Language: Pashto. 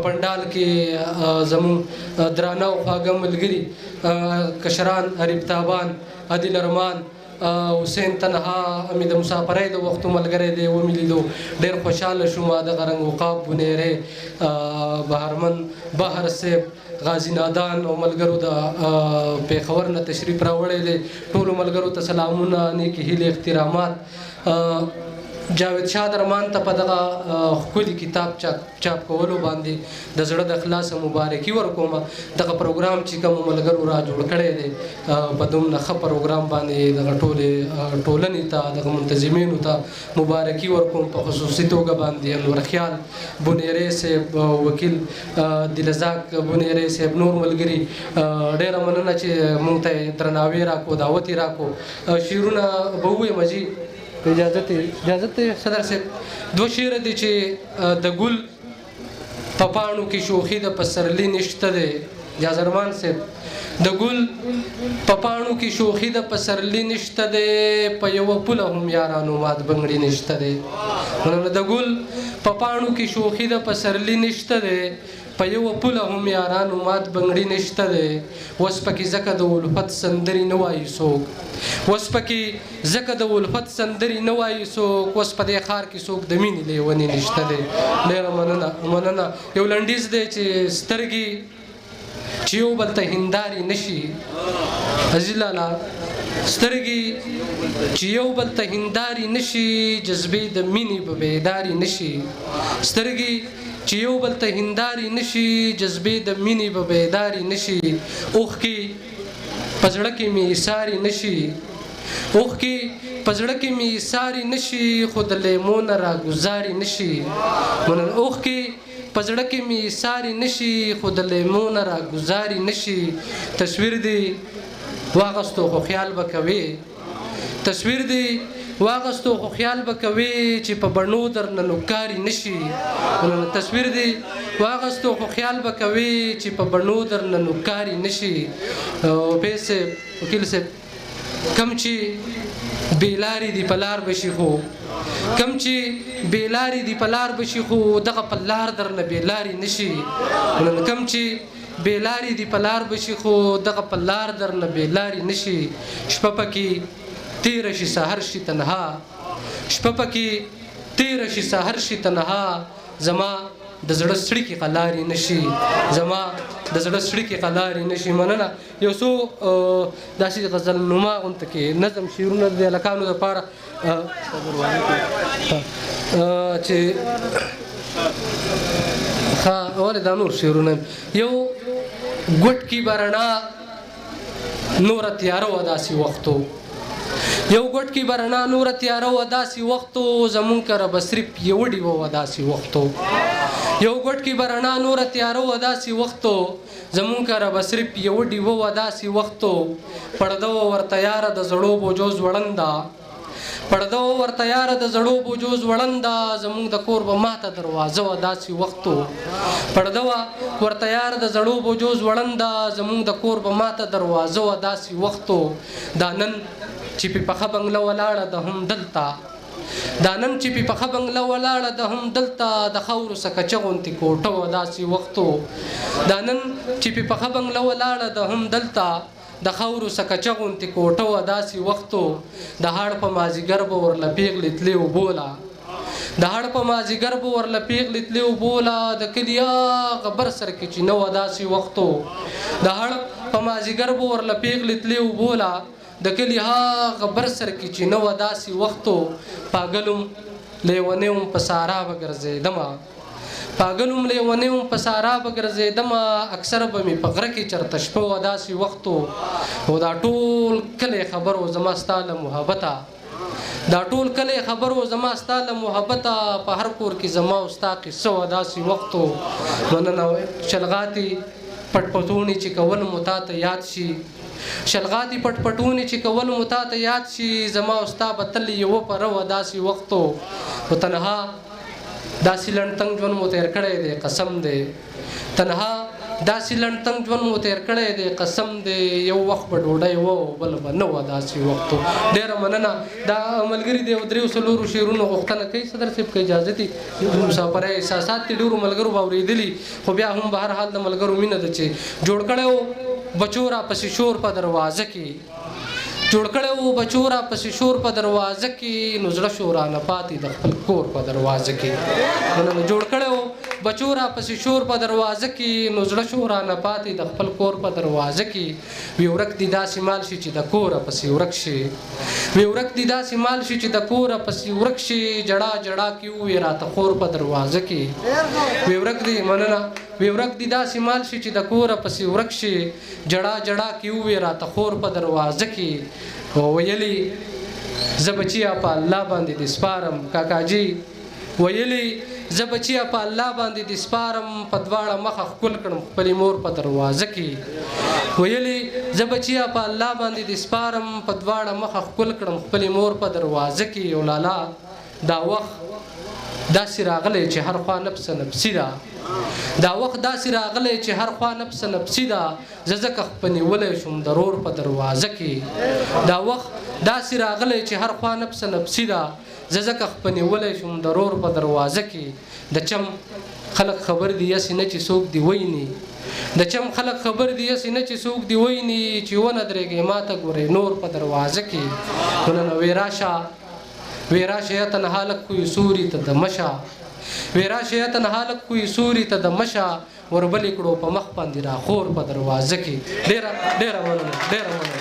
پنډال کې زموږ درانه او خواږه ملګري کشران عریب تابان، عادل ارمان، حسین تنها مې د مسافرۍ د وختو ملګری دی، ومې لیدو، ډېر خوشحاله شوم. دغه رنګ وقاب بونیری، بهرمن بهر صاحب، غازي نادان او ملګرو د پېښور نه تشریف راوړی دی. ټولو ملګرو ته سلامونه، نیکې هیلې، احترامات. جاوید شاه درمان ته په دغه ښکلي کتاب چاپ کولو باندې د زړه د اخلاصه مبارکي ورکوم. دغه پروګرام چې کوم ملګرو را جوړ کړی دی، په دومره ښه پروګرام باندې دغه ټولې ټولنې ته، دغه منتظمینو ته مبارکي ورکوم. په خصوصي توګه باندې انور خیال بونیری صاحب، وکیل دلزاک بونیری صاحب، نور ملګري، ډېره مننه چې مونږ ته درناوی راکو، دعوت یې راکو. شعرونه به ووایم جي، اجازه ته، اجازه ته صدر صاحب. دوه شعر دي چې د ګل په پاڼو کې شوخي د پسرلي نشته دی. جازرمان صاحب، د ګل په پاڼو کې شوخي د پسرلي نشته دی، په یوه پوله هم یارانو مات بنګړي نشته دی. د ګل په پاڼو کې شوخي د پسرلي نشته دی، په یوه پوله هم یارانو مات بنګړي نشته دی. اوس پکې ځکه د الفت سندرې نه وایي څوک، اوس پکې ځکه د الفت سندرې نه وایي څوک، اوس په دې ښار کې څوک د مینې لیونی نشته دی. ډېره مننه، مننه. یو لنډیز دی چې سترګې چې یو بل ته هندارې نشي، عزیز لالا، سترګې چې یو بل ته هندارې نشي، جذبې د مینې به بیدارې نشي. سترګې چې یو بل ته هندارې نشي، جذبې د مینې به بیدارې نشي. اوښکې په زړه کې مې ایسارې نشي، اوښکې په زړه کې مې ایسارې نشي، خو د لیمو نه راګوزارې نشي. مننه. اوښکې په زړه کې مې ایسارې نشي، خو د لیمو نه راګوزارې نشي. تصویر دی واغستو خو خیال به کوې، تصویر دی واغستو خو خیال به کوې چې په بڼو درنه نوکاري نشي. تصویر دی واغستو خو خیال به کوې چې په بڼو درنه نوکاري نشي. او پیسې وکیل صاحب، کم چې بې لارې دي په لار به شي، خو کم چې بې لارې دي په لار به شي، خو دغه په لار درنه بې لارې نشي. کم چې بې لارې دي په لار به شي، خو دغه په لار درنه بې لارې نشي. شپه پکې تېره شي سحر شي تنها، شپه پکې تېره شي سحر شي تنها، زما د زړه څړیکې قلارې نشي، زما د زړه څړیکې قلارې نشي. مننه. یو څو داسې غزل نما غونته کې نظم شعرونه د هلکانو دپاره چې ښه ولې دا نور شعرونه. یو ګوټ کې به رڼا نوره تیاره وه داسې وختو، یو ګوټ کې به رڼا نوره تیاره وه داسې وختو، زمونږ کره به صرف یوه ډیوه وه داسې وختو. یو ګوټ کې به رڼا نوره تیاره وه داسې وختو، زمونږ کره به صرف یوه ډیوه وه داسې وختو. پرده وه ورته یاره د زړو بوجو ځوړنده، پرده وه ورته یاره د زړو بوجو ځوړنده، زمونږ د کور به ماته دروازه وه داسې وختو. پرده وه ورته یاره د زړو بوجو ځوړنده، زمونږ د کور به ماته دروازه وه داسې وختو. دا نن چې پې پخه بنګله ولاړه ده هم دلته، دا نن چې پې پخه بنګله ولاړه ده هم دلته، د خاورو سکچه غوندې کوټه وه داسې وختو. دا نن چې پې پخه بنګله ولاړه ده هم دلته، د خاورو سکچه غوندې کوټه وه داسې وختو. د هاړ په مازیګر به ورله پېغلې تلې اوبو له، د هړ په مازیګر به ورله پېغلې تلې اوبو له، د کلي هغه بر سر کې چې نه وه داسې وختو. د هړ په مازیګر به ورله پېغلې تلې اوبو له، د کلي هغه بر سر کې چې نه وه داسې وختو. پاګل وم لیونی وم په سارا به ګرځېدمه، پاګل وم لیونی وم په سارا به ګرځېدمه، اکثر به مې په غره کې چېرته شپه وه داسې وختو. او دا ټول کلی خبر و زما ستا له محبته، دا ټول کلی خبر و زما ستا له محبته، په هر کور کې زما او ستا قصه وه داسې وختو. مننه. شلغاتي پټپټونې چې کول مو تا ته یاد شي، شلغاتي پټپټونې چې کول مو تا ته یاد شي، زما او ستا به تل یوه پره وه داسې وختو. خو تنها داسې لنډ تنګ ژوند مو تېر کړی دی، قسم دی، تنها داسې لنډ تنګ ژوند مو تېر کړی دی، قسم دی یو وخت به ډوډۍ وه او بل به نه وه داسې وخت. ډېره مننه. دا ملګري د یو دریو څلورو شعرونو غوښتنه کوي. صدر صاحب که اجازه دي، مسافرۍ احساسات دي ډېرو ملګرو به اورېدلي، خو بیا هم به هر حال د ملګرو مینه ده چې جوړ کړی و بچو را پسې شور په دروازه کې، جوړ کړی و بچو را پسې شور په دروازه کې، نو زړه شو رانه پاتې د خپل کور په دروازه کې. مننه. جوړ کړی و بچو را پسې شور په دروازه کې، نو زړه شو رانه پاتې د خپل کور په دروازه کې. وی ورک دي داسې مال شي چې د کوره پسې ورک شي، وی ورک دي داسې مال شي چې د کوره پسې ورک شي، جړا جړا کې ووې راته خور په دروازه کې. وی ورک دي، مننه. وی ورک دي داسې مال شي چې د کوره پسې ورک شي، جړا جړا کې ووې راته خور په دروازه کې. ویلي زه بچیه په الله باندې دې سپارم، کاکاجي ویلي زه بچیه په الله باندې دې سپارم، په دواړه مخه ښکل کړم خپلې مور په دروازه کې. ویلي زه بچیه په الله باندې دې سپارم، په دواړه مخه ښکل کړم خپلې مور په دروازه کې. یو لالا دا وخت داسې راغلی چې هر خوا نفس نفسي ده، دا وخت داسې راغلی چې هر خوا نفس نفسي ده، زه ځکه خپنیولی شوم د رور په دروازه کې. دا وخت داسې راغلی چې هر خوا نفس نفسي ده، زه ځکه خپنیولی شوم د رور په دروازه کې. د چم خلک خبر دي هسې نه چې څوک دي ویني، د چم خلک خبر دي هسې نه چې څوک دي ویني، چې ونه درېږې ما ته ګورې نور په دروازه کې. مننه. وی راشه، وی راشه یا تنها لږ خو یې سوري ته د مشه، وی راشه یا تنها لږ خو یې سوري ته د مشه، وربلې کړو په مخ باندې راخور په دروازه کې. ډېره ډېره مننه، ډېره مننه.